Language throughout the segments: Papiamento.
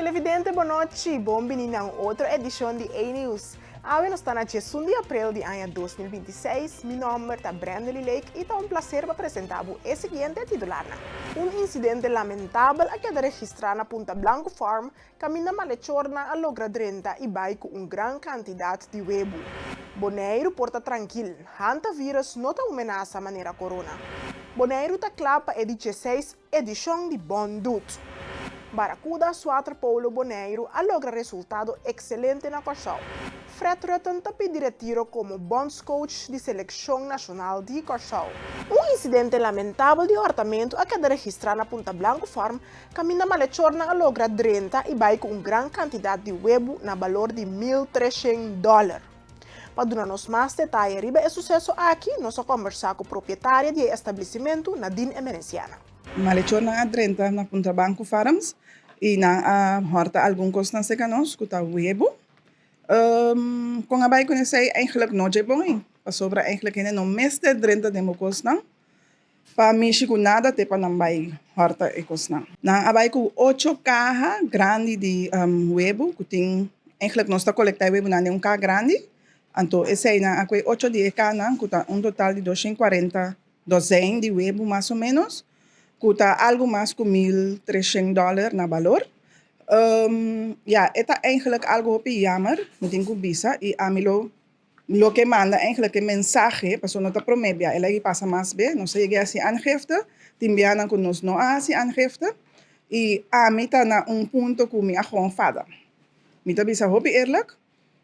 Televidente, bon nochi. Bon bini na un otro edicion di A-News. Awe nos ta na 11 di april di aña 2026. Mi nomber ta Brandely Lake y ta un placer pa presenta bo e siguiente titularnan. Un incidente lamentabel a keda registra na Punta Blanco Farm, caminda malechornan a logra drenta y bay cu un gran cantidad di webu. Boneiru por ta trankil, hantavirus no ta un menasa manera corona. Boneiru ta kla pa e di 16 edishon di Bon Dut. Barracudas Waterpolo Boneiru a logra resultado ekselente na Kòrsou. Fred Rutten ta pidi retiro komo bondscoach di selekshon nashonal di Kòrsou. Un insidente lamentabel di hòrtamentu a keda registrá na Punta Blanco Farm, kaminda malechornan a logra drenta i bai ku un gran kantidat di webu na balor di 1300 dòler. Pa duna nos mas detaye riba e suseso aki, nos a kombersá ku propietaria di e establisimentu, Nadine Emerenciana. Malechornan a drenta na Punta Blanco Farms i nan a hòrta algun kosnan serka nos ku ta webu. Kon a bai ku esei? Eigenlijk no dje bon ei, pasobra eigenlijk hende no mester drenta den bo kosnan pa mishi ku nada te pa nan bai hòrta e kosnan. Nan a bai ku ocho kaha grandi di webu ku tin, eigenlijk nos ta kolektá e webunan den un kaha grandi, anto eseinan a kue ocho di e kahanan ku ta un total di 240 dozijn di webu mas o menos, ku ta algu mas ku 1300 dòler na balor. Ya, e ta eigenlijk algu hopi yammer, mi tin ku bisa, i ami lo loke manda eigenlijk e mensahe, pasobra no ta promé bia, el a pasa mas be, nos a yega hasi aangifte, tin bianan ku nos no a hasi aangifte, i ami ta na un punto ku mi a gewoon fada. Mi ta bisa hopi eerlijk,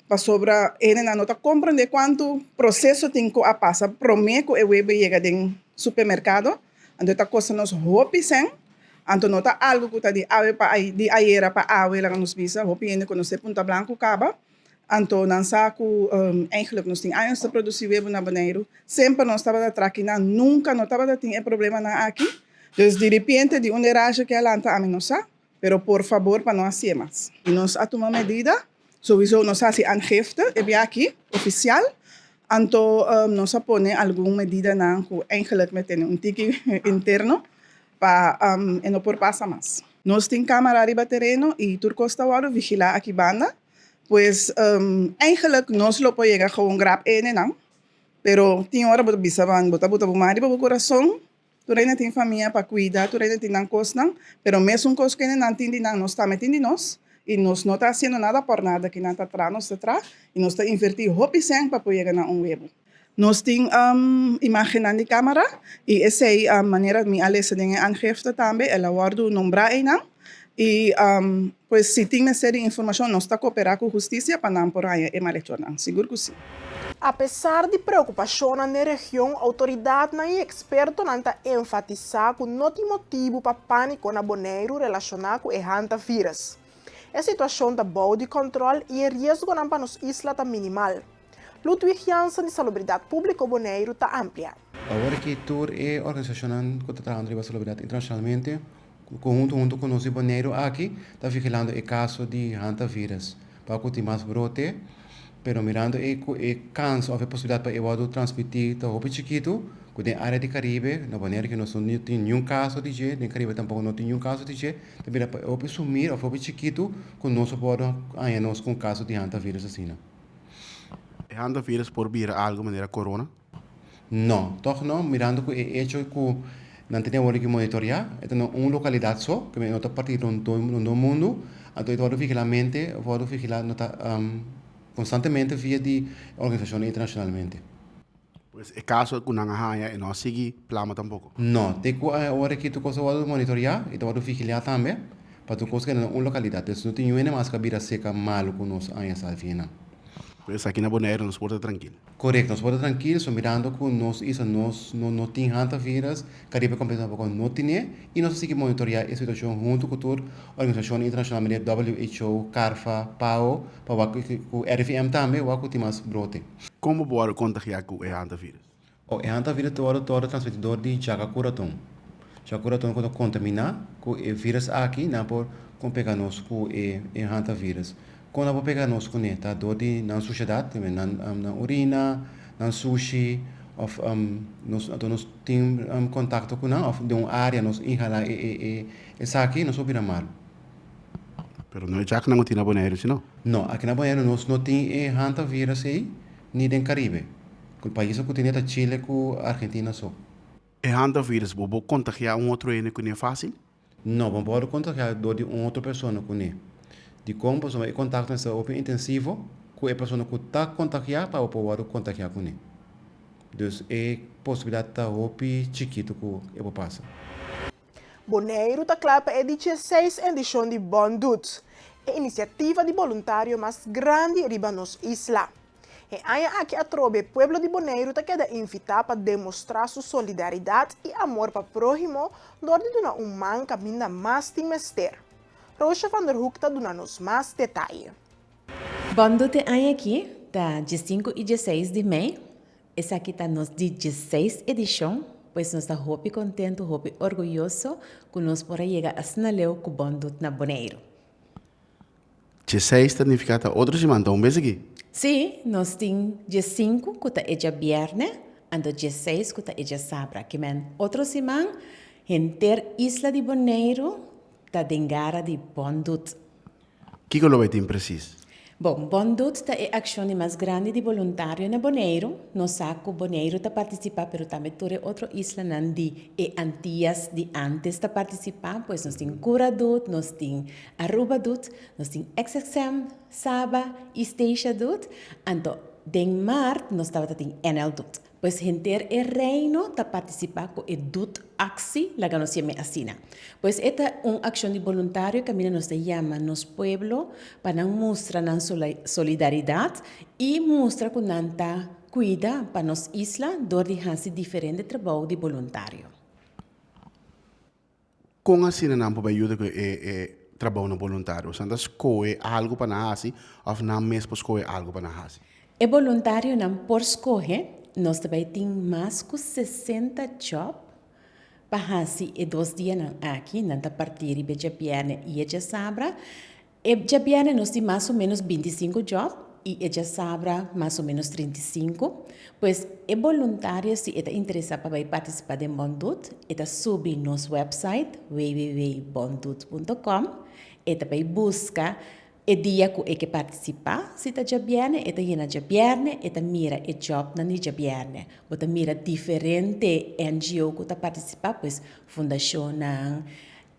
pasobra hendenan no ta komprendé kuantu proseso tin ku a pasa promé ku e webu yega den supermerkado, anto e ta kosta nos hopi sèn, anto no ta algu ku ta di awe pa di ayera pa awe laga nos bisa, hopi hende konosé Punta Blanco kaba, anto nan sa ku eigenlijk nos tin años ta produsí webu na Boneiru, semper nos tabata traki nan, nunka no tabata tin e problemanan aki, dus diripiente di un derasha ke a lanta ami no sa, pero por fabor pa no hasié mas. Nos a tuma medida. Souiso nos a hasi aangifte e bia aki, ofisial, anto nos a pone algun medidanan ku eigenlijk mi a tene un tiki interno pa e no por pasa mas. Nos tin kamara riba tereno i tur kos ta wòrdu vigilá aki banda, pues eigenlijk nos lo por yega gewoon grap enenan, pero tin ora bo ta bisa ban bo ta buta bo man riba bo kurason. Tur hende tin famia pa kuida, tur hende tin nan kosnan, pero mesun kos ku hende nan tin di nan, nos tambe tin di nos, i nos no ta hasiendo nada por nada ki nan ta traha, nos ta traha i nos ta invertí hopi sèn pa por yega na un webu. Nos tin imágennan di kámara i esei manera mi a lesa den e aangifte tambe, el a wòrdu nombrá einan i pues si tin mester di informashon nos ta koperá ku hustisia pa nan por haña e malechornan, sigur ku si. Apesar di preokupashonnan den region, outoridatnan i ekspertonan ta enfatisá ku no tin motibu pa pániko na Boneiru relashoná ku e hantavirus. E situashon ta bou di kòntròl i e riesgonan pa nos isla ta minimal. Ludwig Jansen di Salubridat Públiko Boneiru ta amplia. Awor aki tur e organisashonnan ku ta trahando riba salubridat internashonalmente Konhunto hunto ku nos di Boneiru aki ta vigilando e kaso di hantavirus pa ku tin mas brote, pero mirando e ku e kans òf e posibilidat pa e wòrdu transmití ta hopi chikitu ku den área di Karibe, na Boneiru ke nos no tin niun kaso di dje, den Karibe tampoko no tin niun kaso di dje, ta bira pa e hopi sumir òf hopi chikitu ku nos a por haña nos ku un kaso di hantavirus asina. E hantavirus por bira algu manera corona? No, tòg no, mirando ku e echo ku nan tene awor di monitoreá, e ta na un lokalidat so, ku no ta parti rondó rondó mundu, anto e ta wòrdu vigilá mente, wòrdu vigilá no ta konstantemente via di organisashonnan internashonalmente. Pues e kaso ku nan a haña e no a sigui plama tampoko? No, te ku awor aki tur kos a wòrdu monitoreá i ta wòrdu vigilá tambe, pa tur kos keda na un lokalidat. Entonces no tin niun hende mas ku a bira seka malu ku nos aña sa via nan. Pues aki na Boneiru nos por ta trankil. Korekto, nos por ta trankil, so mirando ku nos isla nos no no tin hantavirus, Karibe kompleto tampoko no tine, i nos ta sigui monitoreá e situashon huntu ku tur organisashonnan internashonal manera WHO, CARFA, PAO, pa wak ku RIVM tambe wak ku tin mas brote. Kon bo por wòrdu kontagiá ku e hantavirus? O e hantavirus ta wòrdu ta wòrdu transmití dor di djaka ku raton. Djaka ku raton ku ta kontaminá ku e virus aki nan por kon pega nos ku e e hantavirus. Kon nan por pega nos kuné? Ta dor di nan sushedat, nan nan urina, nan sushi òf nos anto nos tin kontakto ku nan òf den un área nos inhalá e e esaki nos por bira malu. Pero no e djaknan ku tin na Boneiru si no? No, aki na Boneiru nos no tin e hantavirus ei, ni den Karibe. Ku paisnan ku tin e ta Chile ku Argentina so. E hantavirus bo por kontagiá un otro hende kuné fásil? No, bo no por kontagiá dor di un otro persona kuné. Dikon? Pasobra e kontakto mester hopi intensivo ku e persona ku ta kontagiá pa bo por wòrdu kontagiá kuné. Dus e posibilidat ta hopi chikitu ku e por pasa. Boneiru ta kla pa e di dieseis edishon di Bon Doet, e inisiativa di boluntario mas grandi riba nos isla. E aña aki atrobe pueblo di Boneiru ta keda invitá pa demostrá su solidaridat i amor pa próhimo dor di duna un man kaminda mas tin mester. Roosje van der Hoek ta duna nos mas detaye. Bon Doet e aña aki ta diesinku i dieseis di mei. Esaki ta nos di dieseis edishon, pues nos ta hopi kontentu, hopi orguyoso ku nos por a yega asina leu ku Bon Doet na Boneiru. Dieseis ta nifiká ta otro siman, ta un bes aki? Sí, nos tin diesinku ku ta e djabièrnè, anto dieseis ku ta e djasabra. Ke men otro siman henter isla di Boneiru ta den gara di Bon Doet. Kiko lo bai tin presis? Bon, Bon Doet ta e akshon di mas grandi di boluntario na Boneiru. Nos sa ku Boneiru ta partisipá, pero tambe tur e otro islanan di e Antias di ántes ta partisipá. Pues nos tin Cura Doet, nos tin Aruba Doet, nos tin XXM, Saba i Statia Doet. Anto den mart nos tabata tin NL Doet. Pues henter e Reino ta partisipá ku e Doet Actie, laga nos yam'é asina. Pues e ta un akshon di boluntario kaminda nos ta yama nos pueblo pa nan mustra nan solidaridat i mustra ku nan ta kuida pa nos isla dor di hasi diferente trabou di boluntario. Kon asina nan por bai yuda ku e e trabounan boluntario? Osea nan ta skohe algu pa nan hasi òf nan mes por skohe algu pa nan hasi? E boluntarionan por skohe, nos ta bai tin mas ku 60 djòp pa hasi e dos dianan aki, nan ta partí riba e djabièrnè i e djasabra. E djabièrnè nos tin mas o ménos 25 djòp i e djasabra mas o ménos 35. Pues e boluntario si e ta interesá pa bai partisipá den Bondoet, e ta subi nos wèpsait www.bondoet punto com, e ta bai buska e dia ku e ke partisipá, si ta djabièrnè e ta yena djabièrnè, e ta mira e djòpnan di djabièrnè. Bo ta mira diferente NGO ku ta partisipá, pues fundashonnan,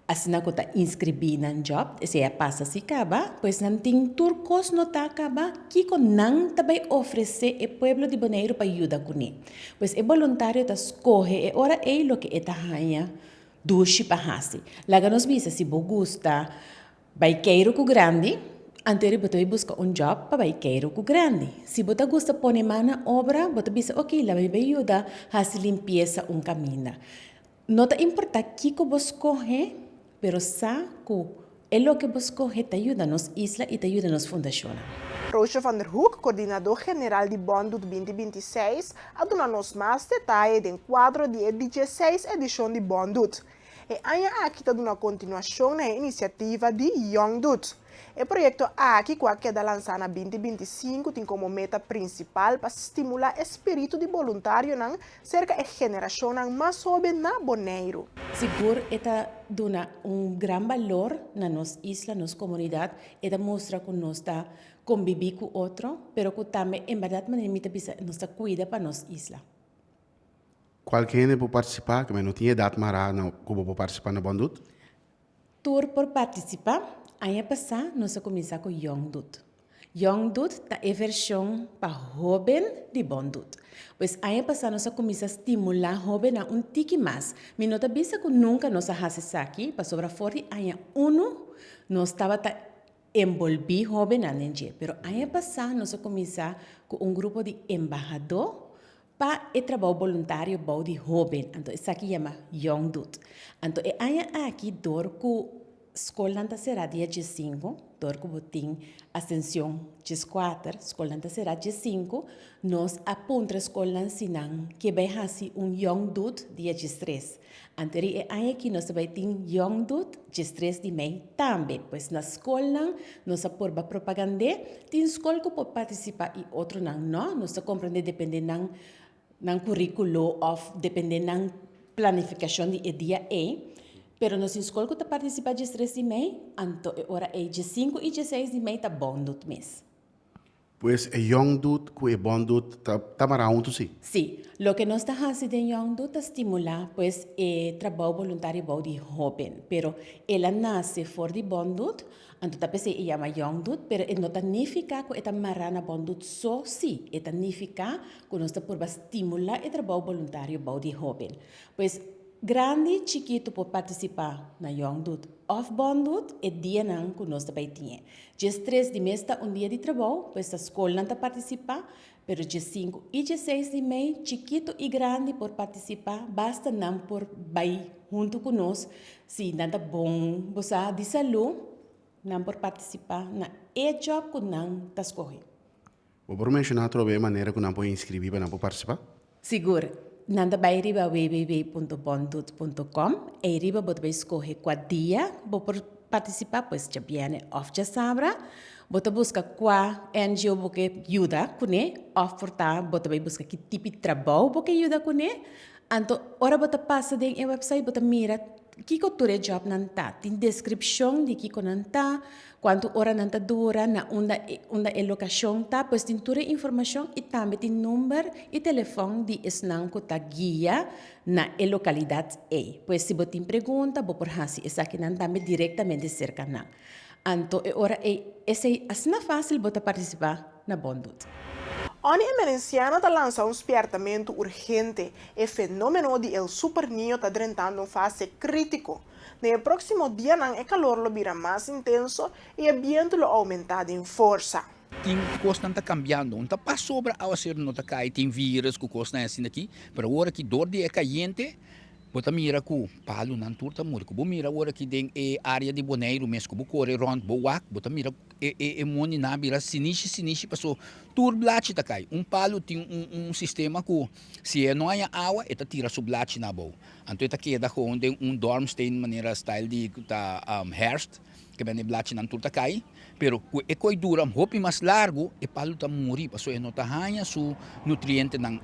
Asina ku ta inskribí nan djòp, esei a pasa si kaba, pues nan tin tur kos notá kaba kiko nan ta bai ofresé e pueblo di Boneiru pa yuda kuné. Pues e boluntario ta skohe e ora ei loke e ta haña dushi pa hasi. Laga nos bisa si bo gusta bai keiru ku grandi, anto bo ta bai buska un djòp pa bai keiru ku grandi. Si bo ta gusta pone man na obra, bo ta bisa oke, laga mi bai yuda hasi limpiesa un kaminda. No ta importá kiko bo skohe, pero sa ku e loke bo skohe ta yuda nos isla i ta yuda nos fundashonnan. Roosje van der Hoek, kordinadó general di Bondoet 2026, a duna nos mas detaye den kuadro di e dieseis edishon di Bondoet. E aña aki ta duna kontinuashon na e inisiativa di Young Doet. E proyekto aki ku a keda lansá na 2025 tin komo meta prinsipal pa stimulá e spiritu di boluntarionan Serka e generashonnan mas hóben na Boneiru. Sigur e ta duna un gran balor na nos isla, nos komunidat. E ta mustra ku nos ta kombibí ku otro, pero ku tambe en bèrdat manera mi ta bisa nos ta kuida pa nos isla. Kualke hende por partisipá, ke no tin edat mará na ku bo por partisipá na Bondut? Tur por partisipá. Aña pasá nos a kuminsá ku Young Doet. Young Doet ta e vershon pa hóben di Bon Doet. Pues aña pasá nos a kuminsá stimulá hóbennan un tiki mas. Mi no ta bisa ku nunka nos a hasi esaki, pasobra for di aña unu nos tabata enbolbí hóbennan den dje. Pero aña pasá nos a kuminsá ku un grupo di embahadó Pa e trabou boluntario bou di hóben, anto esaki yama Young Doet. Anto e aña aki dor ku skolnan ta será dia diesinku, dor ku bo tin Asension dieskuater, skolnan ta será diesinku, nos a puntra skolnan si nan ke bai hasi un Young Doet dia diestres. Anto ri e aña aki nos ta bai tin Young Doet diestres di mei tambe. Pues na skolnan nos a purba propagand'é. Tin skol ku por partisipá i otronan no. Nos ta komprendé dependé nan nan kuríkulo òf dependé nan planifikashon di e dia ei. Pero nos tin skol ku ta partisipá 13 di mei, anto e ora ei 15 i 16 di mei ta Bondut mes. Pues e Yongdut ku e Bondut ta ta mará huntu si? Sí. Loke nos ta hasi den Yongdut ta stimulá pues e trabou boluntario bou di hóben. Pero el a nase for di Bondut, anto ta p'esei e yama Yongdut, pero e no ta nifiká ku e ta mará na Bondut so sí. E ta nifiká ku nos ta purba stimulá e trabou boluntario bou di hóben. Pues grandi, chikitu por partisipá na Yongdut òf Bondut e dianan ku nos ta bai tin e. 13 di mes ta un dia di trabou, pues ta skolnan ta partisipá, pero 15 i 16 di mei chikitu i grandi por partisipá, basta nan por bai huntu ku nos, si nan ta bon bo sa di salú, nan por partisipá na e job ku nan ta skohe. Bo por menshoná atrobe e manera ku nan por inskribí pa nan por partisipá? Sigur. Nan ta bai riba www.bondut.com. Ei riba bo ta bai skohe kua dia bo por partisipá, pues djabièrnè òf djasabra. Bo ta buska kua NGO bo ke yuda kuné òf por ta bo ta bai buska ki tipi trabou bo ke yuda kuné. Anto ora bo ta pasa den e wèpsait bo ta mira Kiko tur e jobnan ta? Tin deskripshon di kiko nan ta, kuantu ora nan ta dura, na unda unda e lokashon ta. Pues tin tur e informashon i tambe tin number i telefòn di esnan ku ta guia na e lokalidat ei. Pues si bo tin pregunta bo por hasi esakinan tambe direktamente serka nan. Anto e ora ei esei asina fásil bo ta partisipá na Bondut. Oni Emerenciano ta lansa un spièrtamentu urgente, e fenómeno di el Super Niño ta drentando un fase krítiko. Den e próksimo dianan e kalor lo bira mas intenso i e bientu lo oumentá den forsa. Tin kosnan ta kambiando. Un ta pasobra awaseru no ta kai, tin virus ku kosnan asina aki, pero awor aki dor di e kayente Bo ta mira ku palunan tur ta muri. Ku bo mira ora ki den e área di Boneiru mes ku bo kore rònt bo wak, bo ta mira e e e mondinan a bira sinishi sinishi paso tur blachi ta kai. Un palu tin un un sistema ku si e no haña awa e ta tira su blachinan abou. Anto e ta keda gewoon den un dormsteen manera style di ku ta herfst ke bende e blachinan tur ta kai. Pero ku e koi dura hopi mas largu e palu ta muri pasobra e no ta haña su nutrientenan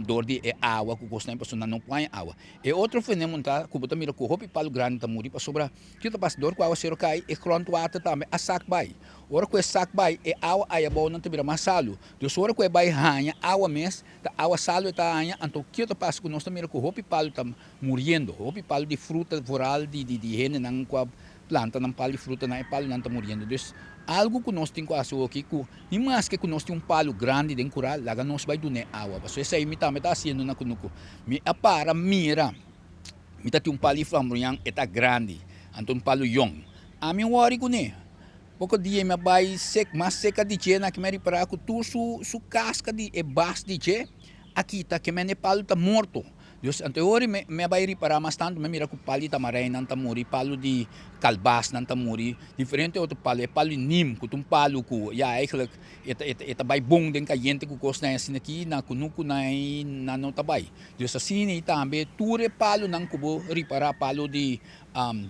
dor di e awa ku kosnan pasobra nan no por haña awa. E otro fenomeno ta ku bo ta mira ku hopi palu grandi ta muri pasobra kiko ta pasa dor ku awasero kai e grondwater tambe a sak bai. Ora ku e sak bai e awa aya abou nan ta bira mas salu. Dus ora ku e bai haña awa mes ta awa salu e ta haña anto kiko ta pasa ku nos ta mira ku hopi palu ta muriendo hopi palu di fruta vooral di di hendenan ku a planta nan palu di fruta nan e palunan ta muriendo. Dus algu ku nos tin ku hasi oki ku ni maske ku nos tin un palu grandi den kural laga nos bai dun'é awa pasobra esei mi tambe ta hasiendo na kunuku. Mi a para mira mi ta tin un palu di flamboyan e ta grandi anto un palu yong ami wòri kuné poko dia mi a bai sek mas seka di dje na ki mi a ripara ku tur su su kaska di e bas di dje a kita ke men e palu ta morto. Dios, anto e ora mi mi a bai ripará mas tantu, mi a mira ku palu di tamareinan ta muri, palu di kalbasnan ta muri, diferente otro palu, e palu di nim ku ta un palu ku ya eigentlik e ta e ta e ta bai bon den kayente ku kosnan asina aki na kunuku nan ei nan no ta bai. Dios asina i tambe tur e palunan ku bo ripará, palu di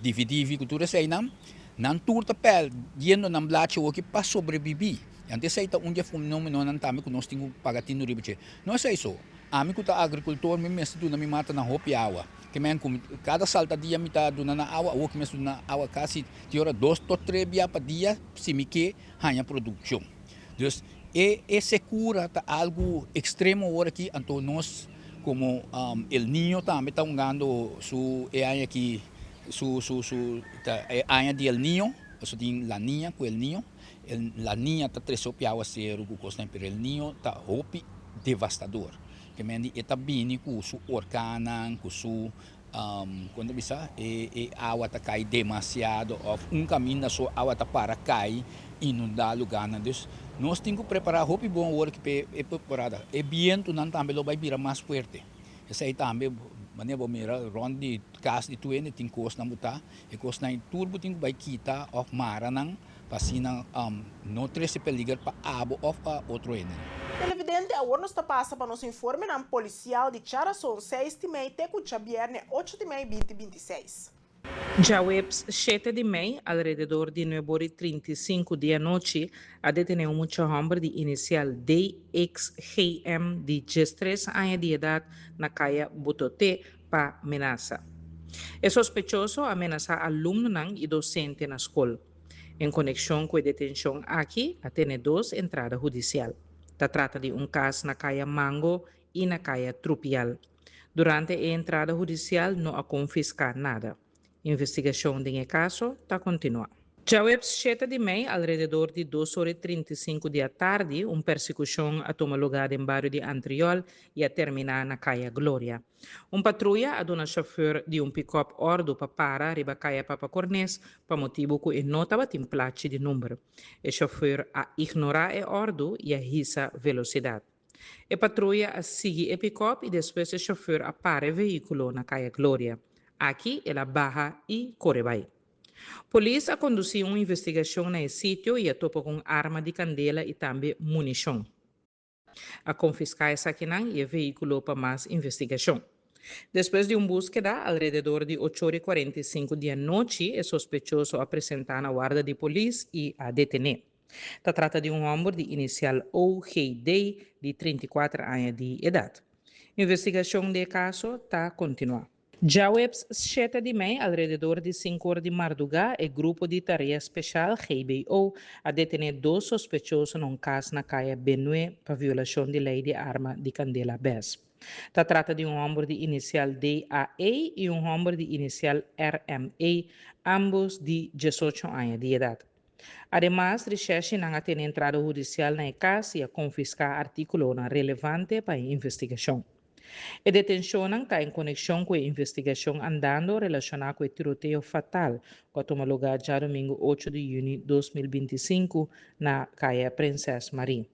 dividivi ku tur eseinan, nan tur ta pèldiendo nan blachi awoki pa sobrebibí. Anto esei ta un di e fenomenonan tambe ku nos tin ku paga tinu riba dje. No esei so. Ami ku ta agrikultor mi mester duna mi mata nan hopi awa. Ke men ku kada salta dia mi ta duna nan awa, awor ki mester duna nan awa kasi di ora dos tot tres bia pa dia si mi ke haña produkshon. Dus e e sekura ta algu ekstremo awor aki, anto nos komo El Niño tambe ta hungando su e aña aki su su su ta e aña di El Niño, pasobra tin La Niña ku El Niño. El La Niña ta trese hopi awaseru ku kosnan pero El Niño ta hopi devastador. Ke men di e ta bini ku su orkannan, ku su kon ta bisa e e awa ta kai demasiado òf un kaminda so awa ta para kai inundá lugánan. Dus nos tin ku prepará hopi bon awor ki pa e temporada. E bientunan tambe lo bai bira mas fuerte. Esei tambe manera bo mira rònt di kas di tur hende tin kosnan bo ta, e kosnan tur bo tin ku bai kita òf mara nan. Pa asina no trese peliger pa abo of pa otro hendenan. Televidente, awor nos ta pasa pa nos informenan policial di djarason 6 di mei te cu djabierne 8 di mei 2026. Djaweps shete di mei, alrededor di nuebe ora i 35 di anochi, a detené un mucha hòmber di inisial DXGM di 13 aña di edat na kaya Bototé pa menasa. E sospechoso a menasá alumnonan i dosente na skol. En konekshon ku e detenshon aki a tene dos entrada hudisial. Ta trata di un kas na Kaya Mango i na Kaya Trupial. Durante e entrada hudisial no a konfiská nada. Investigashon den e kaso ta kontinuá. Djaweps shete di mei, alrededor di dos ora i 35 di atardi, un persekushon a tuma lugá den bario di Antriol i a terminá na Kaya Gloria. Un patruya a duna shofùr di un pikòp òrdu pa para riba Kaya Papa Cornes pa motibu ku e no tabatin plachi di number. E shofùr a ignorá e òrdu i a hisa velosidat. E patruya a sigui e pikòp i despues e shofùr a para e vehíkulo na Kaya Gloria. Aki el a baha i kore bai. Polis a kondusí un investigashon na e sitio i a topa ku un arma di kandela i tambe munishon. A konfiská esakinan i e vehíkulo pa mas investigashon. Despues di un búskeda, alrededor di ocho ora i 45 di anochi e sospechoso a presentá na warda di polis i a detené. Ta trata di un hòmber di inisial OGD di 34 aña di edat. Investigashon di e kaso ta kontinuá. Djaweps 7 di mei, alrededor di 5 or di mardugá, e Grupo di Tarea Speshal, GBO, a detené dos sospechoso na un kas na Kaya Benue pa violashon di lei di arma di kandela bes. Ta trata di un hòmber di inisial DAE i un hòmber di inisial RME, ámbos di 18 aña di edat. Ademas, reshèrshinan a tene entrada hudisial na e kas i a konfiská artíkulonan relevante pa e investigashon. E detenshonnan ta en konekshon ku e investigashon andando relashoná ku e tiroteo fatal ku a tuma lugá djadumingu 8 di yüni 2025 na Kaya Prinses Marie.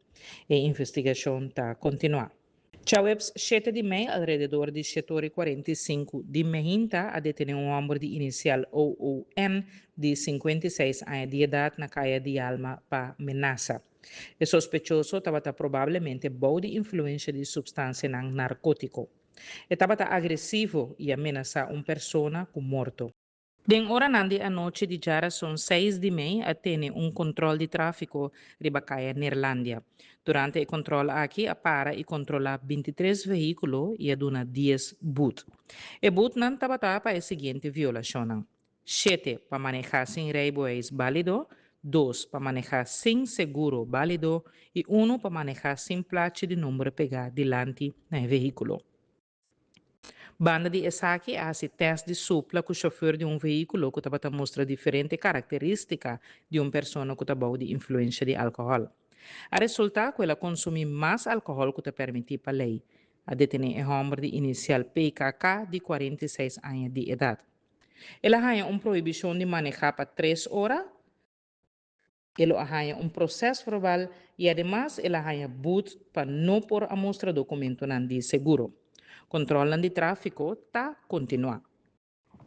E investigashon ta kontinuá. Djaweps 7 di mei, alrededor di 7 or i 45 di mainta, a detené un hòmber di inisial OON di 56 aña di edat na Kaya di Alma pa menasa. E sospechoso tabata probablemente bou di influensia di supstansianan narkótiko. E tabata agresivo i a menasá un persona ku morto. Den oranan di anochi di djárason 6 di mei a tene un kontròl di tráfiko riba Kaya Neerlandia. Durante e kontròl aki a para i kontrolá 23 vehíkulo i a duna 10 but. E butnan tabata pa e siguiente violashonnan: 7 pa manehá sin reibeweis bálido, 2 pa manehá sin seguro bálido i 1 pa manehá sin plachi di number pegá dilanti na e vehíkulo. Banda di esaki a hasi tèst di supla ku shofùr di un vehíkulo ku tabata mustra diferente karakterístika di un persona ku ta bou di influensia di alkohòl. A resultá ku el a konsumí mas alkohòl ku ta permití pa lei. A detené e hòmber di inisial PKK di 46 aña di edat. El a haña un prohibishon di manehá pa 3 ora, el a haña un prosèsverbal i ademas el a haña but pa no por a mustra dokumentonan di seguro. Kontròlnan di tráfiko ta kontinuá.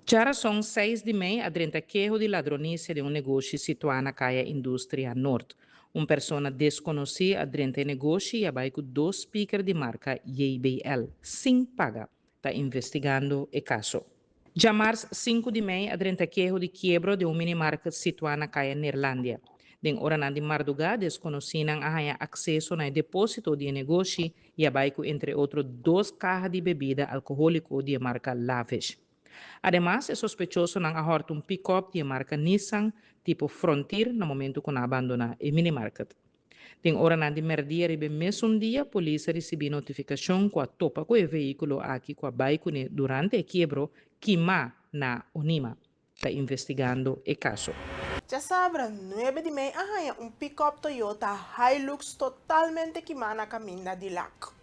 Djárason 6 di mei a drenta keho di ladronisia den un negoshi situá na Kaya Industria Nort. Un persona deskonosí a drenta e negoshi i a bai ku dos speaker di marka JBL, sin paga. Ta investigando e kaso. Djamars 5 di mei a drenta keho di kiebro den un minimarket situá na Kaya Neerlandia. Den oranan di mardugá, deskonosínan a haña akseso na e depósito di e negoshi i a bai ku entre otro dos kaha di bebida alkohóliko di e marka Lavish. Ademas, e sospechosonan a hòrta un pick-up di e marka Nissan tipo Frontier na momentu ku nan a bandoná e minimarket. Den oranan di mèrdia riba e mesun dia, polis a risibí notifikashon ku a topa ku e vehíkulo aki ku a bai kuné durante e kiebro kimá na Onima. Ta investigando e kaso. Djasabra 9 di mei a haña un pick-up Toyota Hilux totalmente kimá na kaminda di Lac.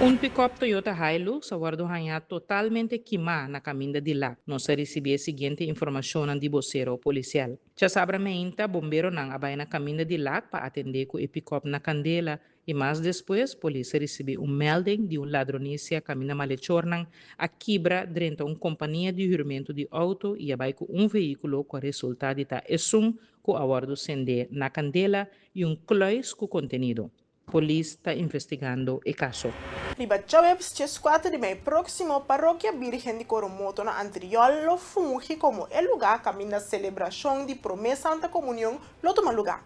Un pick-up Toyota Hilux a wòrdu hañá totalmente kimá na kaminda di Lac. Nos a risibí e siguiente informashonnan di bosero polisial. Djasabra meinta, bomberonan a bai na kaminda di Lac pa atendé ku e pick-up na kandela i mas despues polis a risibí un melding di un ladronisia kaminda malechornan a kibra drenta un kompania di hürmentu di outo i a bai ku un vehíkulo ku a resultá di ta esun ku a wòrdu sendé na kandela i un kluis ku kontenido. Polis ta investigando e kaso. Riba djaweps 14 di mei próksimo, Parokia Birgen di Coromoto na Antriol lo fungi komo e lugá kaminda selebrashon di Promé Santa Komunion lo tuma lugá.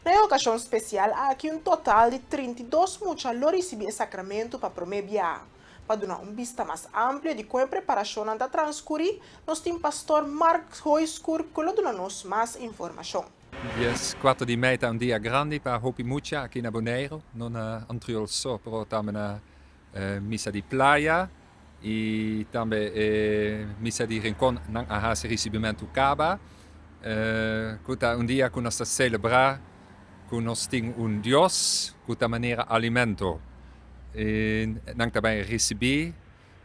Na e okashon spesial aki un total di 32 mucha lo risibí e sakramentu pa promé biaha. Pa duna un bista mas amplio di kon e preparashonnan ta transkurí, nos tin Pastor Mark Hooyschoor ku lo duna nos mas informashon. Dies kuater di mei ta un dia grandi pa hopi mucha aki na Boneiru, no na Antriol so pero tambe na Misa di Playa i tambe e Misa di Rincon nan a hasi risibimentu kaba, ku ta un dia ku nos ta selebrá ku nos tin un Dios ku ta manera alimento. I nan ta bai risibí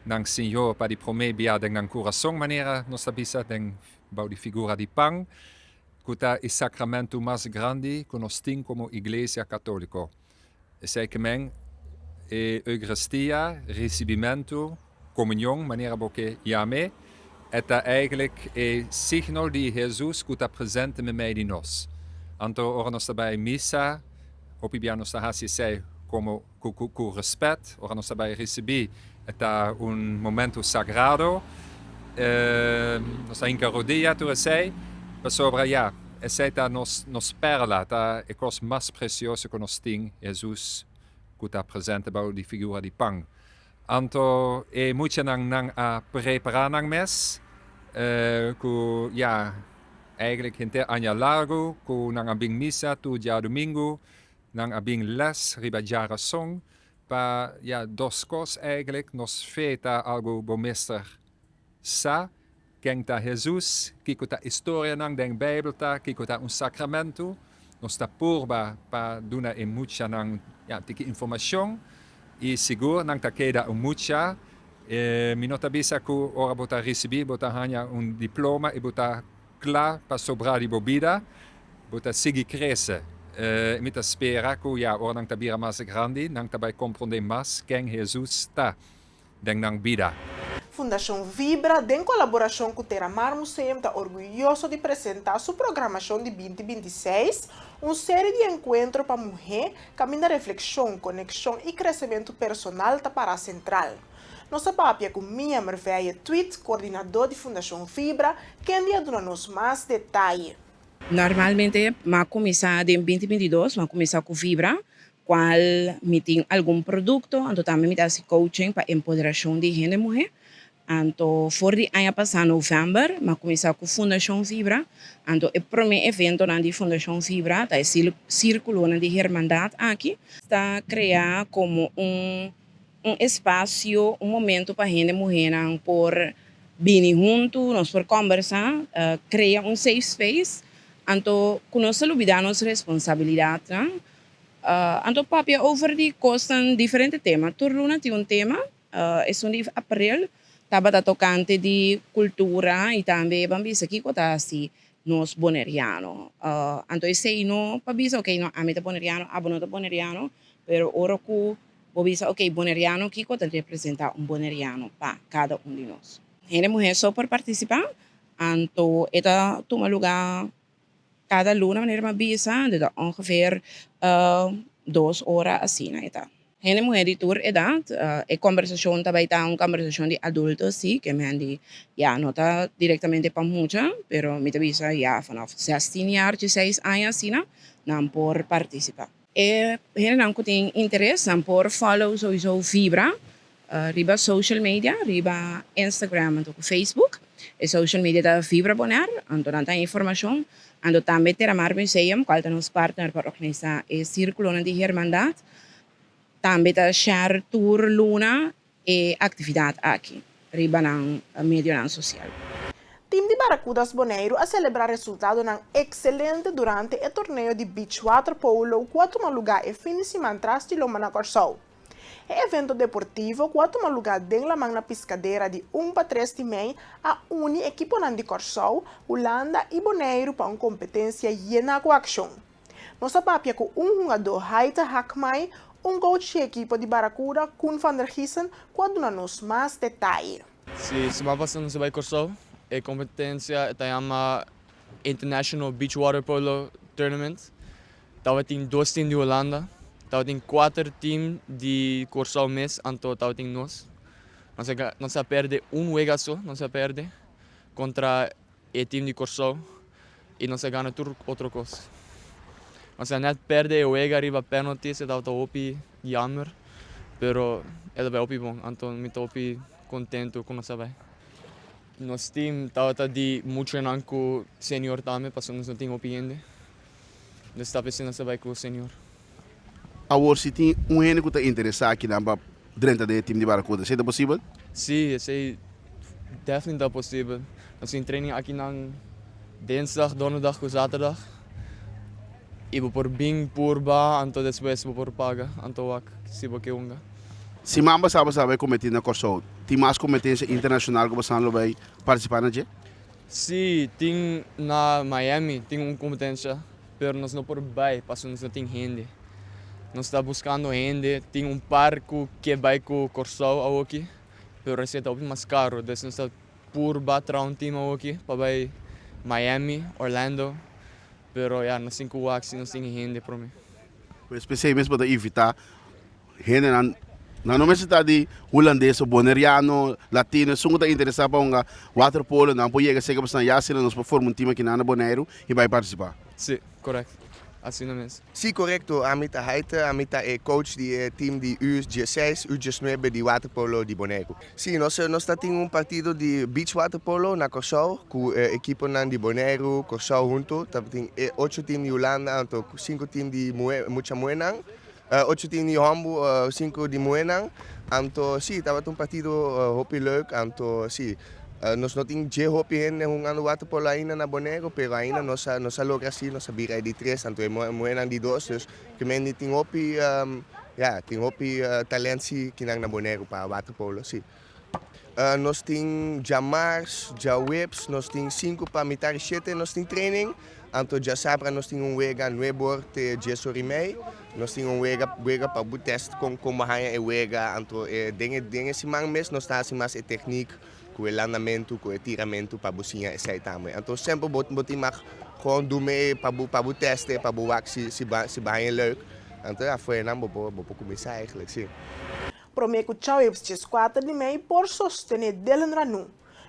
nan Señor pa di promé bia den nan kurason, manera nos ta bisa den bou di figura di pan, ku ta e sakramentu mas grandi ku nos tin komo Iglesia Katóliko. Esei ke men e Eucharistia, risibimentu, komunion, manera bo ke yam'é, e ta eigentlik e signo di Hesus ku ta presente meimei di nos. Anto ora nos ta bai misa, hopi bia nos ta hasi esei komo ku ku respet, ora nos ta bai risibí e ta un momento sagrado, nos ta hinka rodia tur esei, pasobra ya, esei ta nos nos perla, ta e kos mas presioso ku nos tin, Hesus ku ta presente bou di figura di pan. Anto e muchanan nan a prepará nan mes ku ya eigenlijk henter aña largu ku nan a bin misa tur djadumingu, nan a bin les riba djarason Pa ya dos kos eigenlijk, nos fe ta algu bo mester sa, ken ta Hesus, kiko ta istorianan den Bijbel ta, kiko ta un sakramentu. Nos ta purba pa duna e muchanan ya tiki informashon i sigur nan ta keda un mucha. Mi no ta bisa ku ora bo ta risibí bo ta haña un diploma i bo ta Kla pa sobrá di bo bida, bo ta sigui krese. Mi ta spera ku ya ora nan ta bira mas grandi, nan ta bai komprondé mas ken Hesus ta den nan bida. Fundashon Vibra den kolaborashon ku Terramar Museum ta orguyoso di presentá su programashon di binti 26, un seri di enkuentro pa muhé kaminda reflekshon, konekshon i kresementu personal ta pará sentral. Nos a papia ku Mia Merveille Tweet, koordinadó di Fundashon Vibra, kende a duna nos mas detaye. Normalmente m'a kuminsá den 2022, m'a kuminsá ku Vibra, kual mi tin algun produkto, anto tambe mi ta hasi coaching pa empoderashon di hende muhé. Anto for di aña pasá novèmber m'a kuminsá ku Fundashon Vibra, anto e promé eventonan di Fundashon Vibra ta e sírkulonan di hermandat aki. Ta kreá komo un Un espasio, un momento pa hende muhénan por bini huntu, nos por kòmbersá, krea un safe space, anto ku nos ta lubidá nos responsabilidatnan, anto papia over di kosnan, diferente tema. Tur luna tin un tema, esun di aprel tabata tokante di kultura i tambe ban bisa kiko ta hasi nos boneriano. Anto esei no pa bisa oke no ami ta boneriano, abo no ta boneriano, pero ora ku Bo bisa, ok, boneriano, kiko ta representá un boneriano pa kada un di nos? Hende muhé so por partisipá, anto e ta tuma lugá kada luna, manera mi a bisa, anto e ta ongeveer dos ora asina e ta. Hende muhé di tur edat, e kombersashon ta bai ta un kombersashon di adulto si, ke men di ya no ta direktamente pa mucha, pero mi ta bisa ya vanaf zestien jaar, dieseis aña asina nan por partisipá. E hendenan ku tin interes nan por follow souiso Vibra riba social media, riba Instagram anto ku Facebook. E social media ta Vibra Bonaire, anto nan ta informashon. Anto tambe Terramar Museum, kual ta nos partner pa organisa e sirkulonan di hermandat, tambe ta share tur luna e aktividat aki riba nan medionan sosial. Tim di Barracudas Boneiru a selebrá resultadonan ekselente durante e torneo di beach waterpolo ku a tuma lugá e fin di siman tras di lomba na Kòrsou. E evento deportivo ku a tuma lugá den laman na Piskadera di un pa tres di mei a uni ekiponan di Kòrsou, Hulanda i Boneiru pa un kompetensia yená ku akshon. Nos a papia ku un hungadó Haite Hakmai, un coach di ekipo di Barracuda, Koen van der Giessen, ku a duna nos mas detaye. Si siman pasa nos a bai Kòrsou, e kompetensia ta yama International Beach Water Polo Tournament. Tabatin dos tim di Hulanda, tabatin kuater tim di Kòrsou mes, anto tabatin nos. Nos a nos a pèrdè un wega so, nos a pèrdè kontra e team di Kòrsou i nos a gana tur otro kos. Nos a nèt pèrdè e wega riba penalties, e tabata hopi jammer. Pero e ta bai hopi bon, anto mi ta hopi kontentu ku nos a bai. Nos team tabata di muchanan ku senior tambe pasobra nos no tin hopi hende. Dus ta p'esei nos a bai ku senior. Awor si tin un hende ku ta interesá akinan pa drenta den e team di Barracuda, esei ta posibel? Sí, esei definitely ta posibel. Nos tin training akinan dinsdag, donderdag ku zaterdag. I bo por bin purba anto despues bo por paga anto wak si bo ke hunga. Siman pasá bo sa bai kompetí na Kòrsou. Tin mas kompetensia internashonal ku bosan lo bai partisipá na dje? Sí, tin na Miami tin un kompetensia, pero nos no por bai pasobra nos no tin hende. Nos ta buskando hende, tin un par ku ke bai ku Kòrsou awoki, pero esei ta hopi mas karu, dus nos ta purba traha un team awoki pa bai Miami, Orlando. Pero ya, nos tin ku wak si nos tin e hende promé. Pues p'esei mes bo ta invitá hendenan, nan no mester ta di hulandes o boneriano, latino, esun ku ta interesá pa hunga waterpolo, nan por yega serka pasobra ya asina nos por forma un tim akinan na Boneiru i bai partisipá. Sí, korekto. Asina mes. Sí, korekto. Ami ta Haite, ami ta e coach di e team di U diesseis, U diesnuebe di waterpolo di Boneiru. Sí, nos nos ta tin un partido di beach waterpolo na Kòrsou ku e ekiponan di Boneiru, Kòrsou huntu. Ta tin e ocho team di Hulanda anto sinku team di muhé mucha muhénan, ocho team di hòmbu, sinku di muhénan. Anto sí, tabata un partido hopi leuk. Anto sí, nos no tin dje hopi hende hungando waterpolo ainda na Boneiru, pero ainda nos a nos a logra sí, nos a bira e di tres, anto e muhénan di dos. Dus Kimendi tin hopi ya tin hopi talent si kinan na Boneiru pa waterpolo si. Nos tin djamars, djaweps nos tin sinku pa mitar di shete nos tin training, anto djasabra nos tin un wega nuebor te dies ora i mei, nos tin un wega wega pa bo test kon kon bo haña e wega, anto e den e den e siman mes nos ta hasi mas e teknik ku e landamentu ku e tiramentu pa bo siña esei tambe. Anto semper bo bo tin mag gewoon duna e pa bo pa bo teste pa bo wak si si ba si bo haña leuk. Anto ya afuera nan bo por bo por kuminsá eigenlijk si. Promé ku djaweps dieskuater di mei por sostené Dylan Ranu.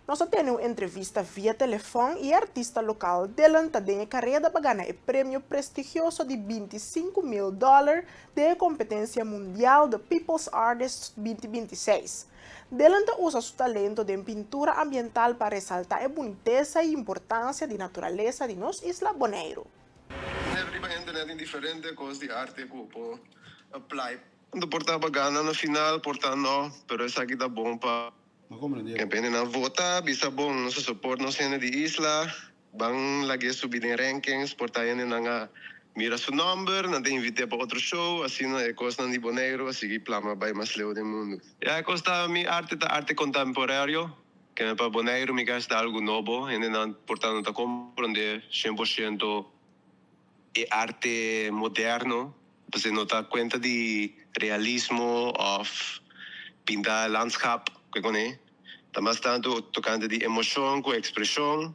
Nos a tene un entrevista via telefòn i e artista lokal Dylan ta den e kareda pa gana e premio prestigioso di 25.000 dòler den e kompetensia mundial The People's Artist 2026. Dylan ta usa su talento den pintura ambiental pa resaltá e bunitesa i importansia di naturalesa di nos isla Boneiru. Riba internet tin diferente kos di arte ku bo por apply. Anto por ta pa gana na final, por ta no, pero esaki ta bon pa hendenan vota, bisa bon, nos a support nos hende di isla. Ban lag'é subi den rankings, por ta hendenan a mira su nòmber, nan ta invit'é pa otro show, asina e kosnan di Boneiru a sigui plama bai mas leu den mundu. Ya e kos ta, mi arte ta arte kontemporario, kende pa Boneiru mi kers ta algu nobo, hendenan por ta no ta komprondé shen por shento e arte moderno, pasobra no ta kuenta di realismo òf pinta landschap, ke kuné. Ta mas tantu tokante di emoshon ku ekspreshon.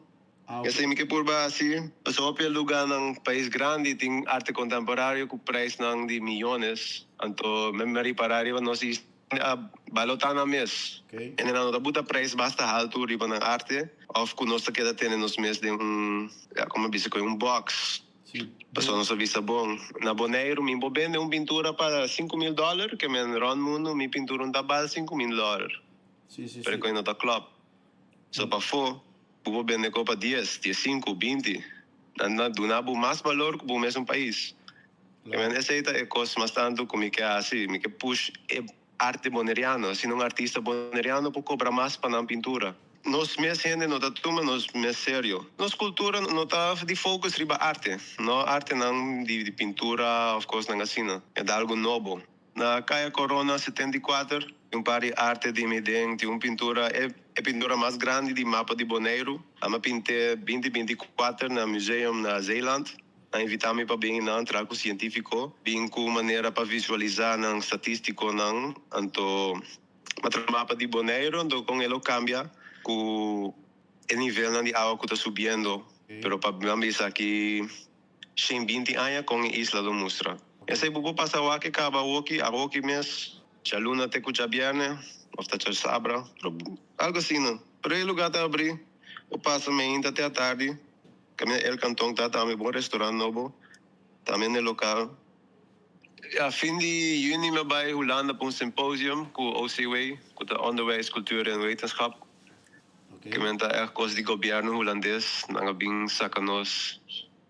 Esei mi ke purba hasi. Pasobra hopi e lugánan pais grandi tin arte kontemporario ku preisnan di miyones. Anto mi a ripará riba nos isla a balotá nan mes. Hendenan no ta buta preis basta haltu riba nan arte òf ku nos ta keda tene nos mes den un, ya komo bisa ku e un box. Pasobra nos a bisa bon, na Boneiru mi por bende un pintura pa 5000 dòler, ke men rònt mundu mi pintura un ta bal 5000 dòler. Pero koe no ta klòp. So pafó bo por bende koe pa dies, diesinku, binti. Nan ta duna bo mas balor ku bo mesun pais. Ke men esei ta e kos mas tantu ku mi ke hasi, mi ke push e arte boneriano. Asina un artista boneriano por kobra mas pa nan pintura. Nos mes hende no ta tuma nos mes serio. Nos kultura no ta di focus riba arte, no artenan di pintura òf kosnan asina. E ta algu nobo. Na Kaya Corona 74 tin un par di arte di mi den tin un pintura e e pintura mas grandi di mapa di Boneiru. Ami a pint'é binti 24 na museum na Zeeland. Nan invitá mi pa bin nan traha ku sientífiko, bin ku manera pa visualisá nan statistikonan. Anto mi a traha mapa di Boneiru anto kon e lo kambia ku e nivelnan di awa ku ta subiendo. Pero pa nan bisa aki. 120 aña kon e isla lo mustra. Esei bo por pasa wak e kaba awoki, awoki mes, djaluna te ku djabièrnè, òf ta djasabra, pero algu asina. Pero e lugá ta abrí, bo pasa meinta te atardi, kaminda El Cantón ta tambe bon restorant nobo, tambe n'e lokal. Ya, fin di juni mi a bai Hulanda pa un symposium ku OCW, ku ta Onderwijs, Cultuur en Wetenschap. Ke men ta ègt kos di gobièrnu hulandes. Nan a bin saka nos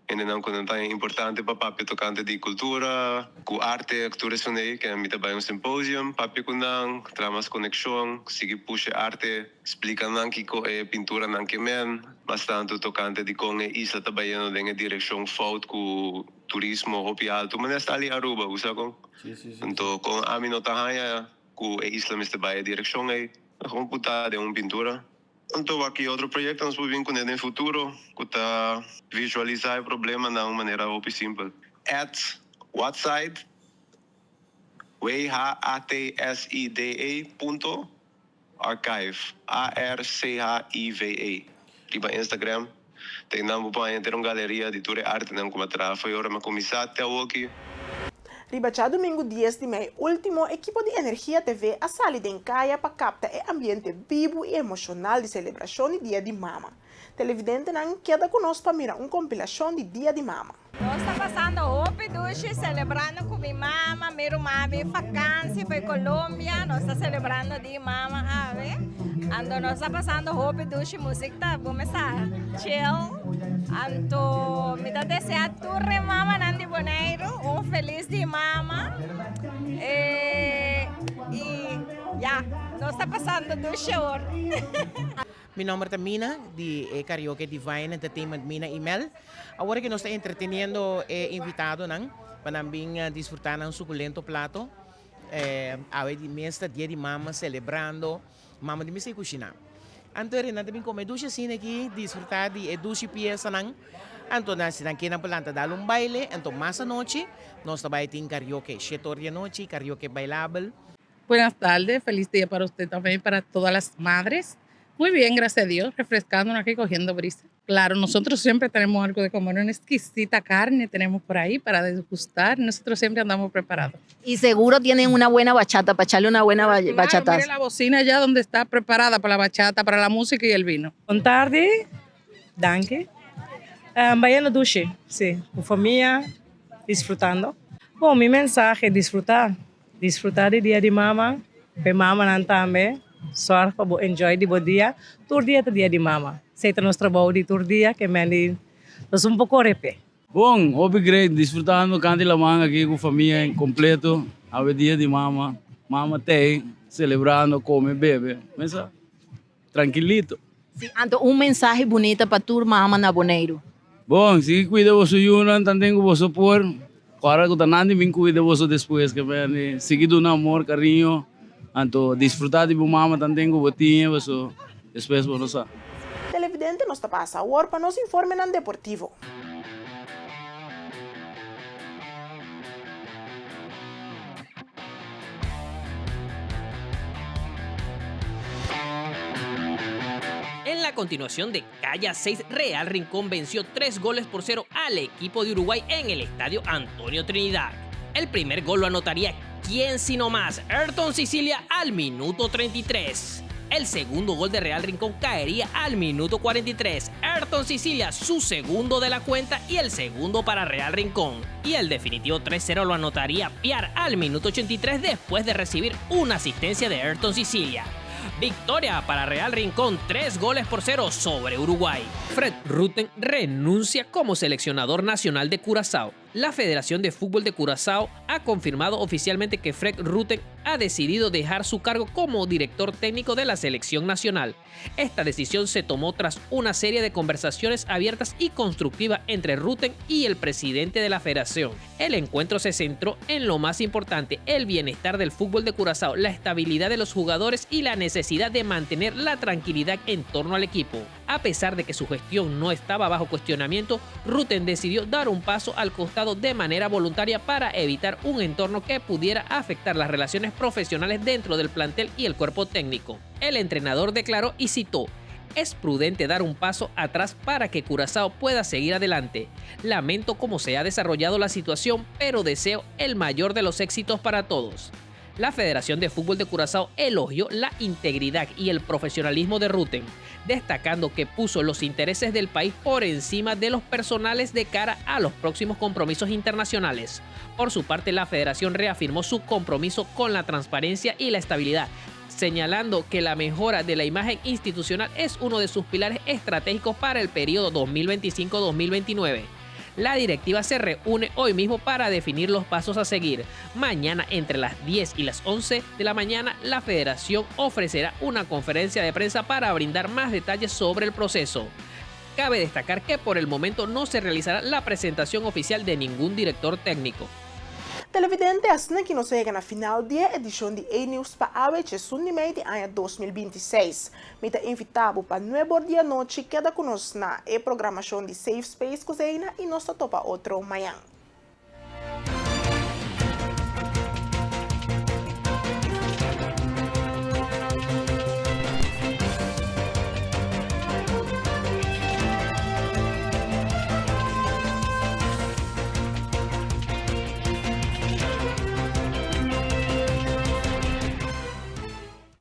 hendenan ku nan ta importante pa papia tokante di kultura, ku arte, tur esun ei. Ke mi ta bai un symposium, papia ku nan, traha mas konekshon, sigui pusha e arte, splika nan kiko e pinturanan ke men, mas tantu tokante di kon e isla ta bayendo den e direkshon fout ku turismo hopi altu. Manera sta ali Aruba, bo sa kon? Anto kon ami no ta haña ku e isla mester bai e direkshon ei. Ta kon puta den un pintura. Anto wak ki otro proyekto nos por bin kuné den futuro ku ta visualisá e problema na un manera hopi simpel. At Whatside, W-H-A-T-S-I-D-E, punto, archive, A-R-C-H-I-V-E, riba Instagram. Ta einan bo por haña henter un galeria di tur e artenan ku mi a traha fo'i ora mi a kuminsá te awoki. Riba djadumingu dies di mei ultimo ekipo di Energia TV a sali den kaya pa kapta e ambiente bibu i emoshonal di selebrashon di Dia di Mama. Televidentenan keda ku nos pa mira un kompilashon di Dia di Mama. Nos ta pasando hopi dushi celebrando cu mi mama, mi ruman bin vakantie fo'i Colombia, nos ta celebrando di mama awe, anto nos ta pasando hopi dushi, music ta bo mesa chill, anto mi ta desea tur e mamanan di Boneiru un feliz di mama, y ya, nos ta pasando dushi awor. Mi nomber ta Mina di e karaoke Divine Entertainment Mina y Mel. Awor ke nos ta entreteniendo e invitadonan pa nan bin disfruta nan suculento plato. Awe di mes ta dia di mama celebrando mama di mester cushina. Anto ere nan ta bin come dushi asina aki disfruta di e dushi piesanan. Anto nan si nan ke nan por lanta dal un baile. Anto mas anochi nos ta bai tin karaoke shete or di anochi karaoke bailabel. Buenas tardes, feliz día para usted también y para todas las madres. Muy bien, gracias a Dios, refrescándonos aquí, cogiendo brisa. Claro, nosotros siempre tenemos algo de comer, una exquisita carne tenemos por ahí para degustar. Nosotros siempre andamos preparados. Y seguro tienen una buena bachata, para echarle una buena Claro, bachata. mire la bocina ya donde está preparada para la bachata, para la música y el vino. Bon tardi, danki. Bayendo dushi, si, ku famia, disfrutando. Bon, mi mensahe, disfruta. Disfruta di dia di mama, pa e mamanan tambe, sòrg pa bo enjoy di bo dia, tur dia ta dia di mama, esei ta nos trabou di tur dia ke men di nos un por kore p'e. Bon, hopi great, disfrutando kant di laman aki ku famia en kompleto, awe dia di mama, mama t'ei selebrando, kome, bebe, mesa Trankilito. Sí, anto un mensahe bunita pa tur mama na Boneiru. Bon, sigui kuida boso yunan tanten ku boso por. Ora ku ta nan di bin kuida boso despues ke beni. Sigui duna amor, kariño, anto disfruta di bo mama tanten ku bo tin e paso despues bo no sa. Televidente nos ta pasa awor pa nos informenan deportivo. En la continuación de Calla 6, Real Rincón venció 3 goles por 0 al equipo de Uruguay en el estadio Antonio Trinidad. El primer gol lo anotaría quién sino más, Ayrton Sicilia al minuto 33. El segundo gol de Real Rincón caería al minuto 43. Ayrton Sicilia, su segundo de la cuenta y el segundo para Real Rincón. Y el definitivo 3-0 lo anotaría Piar al minuto 83 después de recibir una asistencia de Ayrton Sicilia. Victoria para Real Rincón, 3 goles por 0 sobre Uruguay. Fred Rutten renuncia como seleccionador nacional de Curazao. La Federación de Fútbol de Curazao ha confirmado oficialmente que Fred Rutten ha decidido dejar su cargo como director técnico de la selección nacional. Esta decisión se tomó tras una serie de conversaciones abiertas y constructivas entre Rutten y el presidente de la federación. El encuentro se centró en lo más importante, el bienestar del fútbol de Curazao, la estabilidad de los jugadores y la necesidad de mantener la tranquilidad en torno al equipo. A pesar de que su gestión no estaba bajo cuestionamiento, Rutten decidió dar un paso al costado de manera voluntaria para evitar un entorno que pudiera afectar las relaciones profesionales dentro del plantel y el cuerpo técnico. El entrenador declaró y citó, es prudente dar un paso atrás para que Curazao pueda seguir adelante. Lamento cómo se ha desarrollado la situación, pero deseo el mayor de los éxitos para todos. La Federación de Fútbol de Curazao elogió la integridad y el profesionalismo de Ruten, destacando que puso los intereses del país por encima de los personales de cara a los próximos compromisos internacionales. Por su parte, la federación reafirmó su compromiso con la transparencia y la estabilidad, señalando que la mejora de la imagen institucional es uno de sus pilares estratégicos para el periodo 2025-2029. La directiva se reúne hoy mismo para definir los pasos a seguir. Mañana entre las 10 y las 11 de la mañana, la federación ofrecerá una conferencia de prensa para brindar más detalles sobre el proceso. Cabe destacar que por el momento no se realizará la presentación oficial de ningún director técnico. Televidente, asina aki nos a yega na final di e edishon di E-News pa awe 11 di mei di aña 2026. Mi ta invitá bo pa 9 or di anochi keda ku nos na e programashon di Safe Space ku Zeina i nos ta topa otro mañan.